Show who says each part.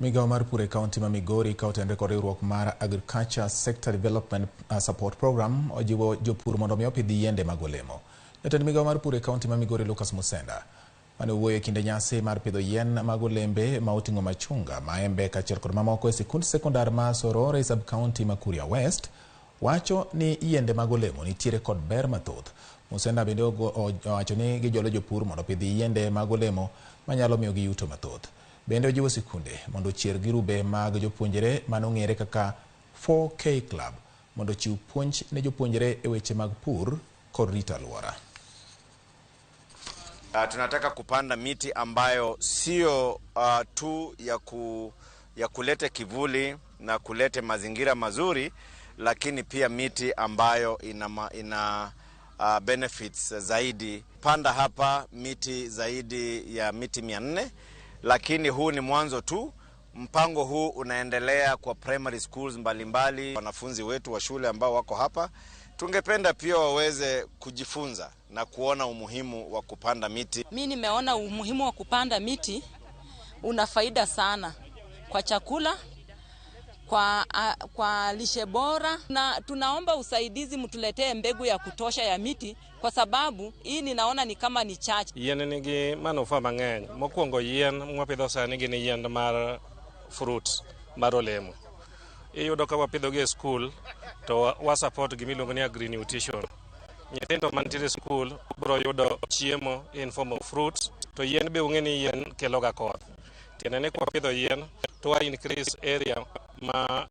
Speaker 1: Migawo mar pur e kaunti ma Migori ka otenore kod riwruok mar Agriculture Sector Development Support Program ojiwo jopur mondo mi opidh yiende mag olemo. Jatend migawo mar pur e kaunti ma Migori Lucas Musenda mane owuoyo e kinde nyasi mar pidho yien mag olembe ma oting'o machunga, maembe kaachiel kod mamoko e sikund sekondar ma Sorore e sub kaunti ma Kuria West wacho ni yiende mag olemo nitiere kod ber mathoth. Musenda bende owacho ni gijolo jopur mondo opidh yiende mag olemo manyalo miyogi yuto mathoth. Bende ojiwo sikunde mondo ochier girube mag jopuonjre mane ong'ere kaka 4K Club mondo ochiw puonj ne jopuonjre e weche mag pur kod rito alwora.
Speaker 2: Tunataka kupanda miti ambayo sio tu ya kuleta kivuli na kuleta mazingira mazuri, lakini pia miti ambayo ina benefits zaidi. Panda hapa miti zaidi ya miti 400, lakini huu ni mwanzo tu. Mpango huu unaendelea kwa primary schools mbalimbali. Wanafunzi wetu wa shule ambao wako hapa, tungependa pia waweze kujifunza na kuona umuhimu wa kupanda miti.
Speaker 3: Mi nimeona umuhimu wa kupanda miti una faida sana kwa chakula, kwa lishe bora, na tunaomba usaidizi mtuletee mbegu ya kutosha ya miti, kwa sababu hii ninaona ni kama ni chache.
Speaker 4: Yien nigi manufaa mang'eny. Mokwongo, yien mwapidho sani gin yien mar fruit, mar olemo. Iyudo ka wapidhogi e skul to wa support gimiluongo ni agri nutrition. Nyithindo mantiere e skul biro yudo chiemo in form of fruits, to yien be ung'e ni yien kelo ga koth. Tiende ni kwapidho yien to wa increase area ma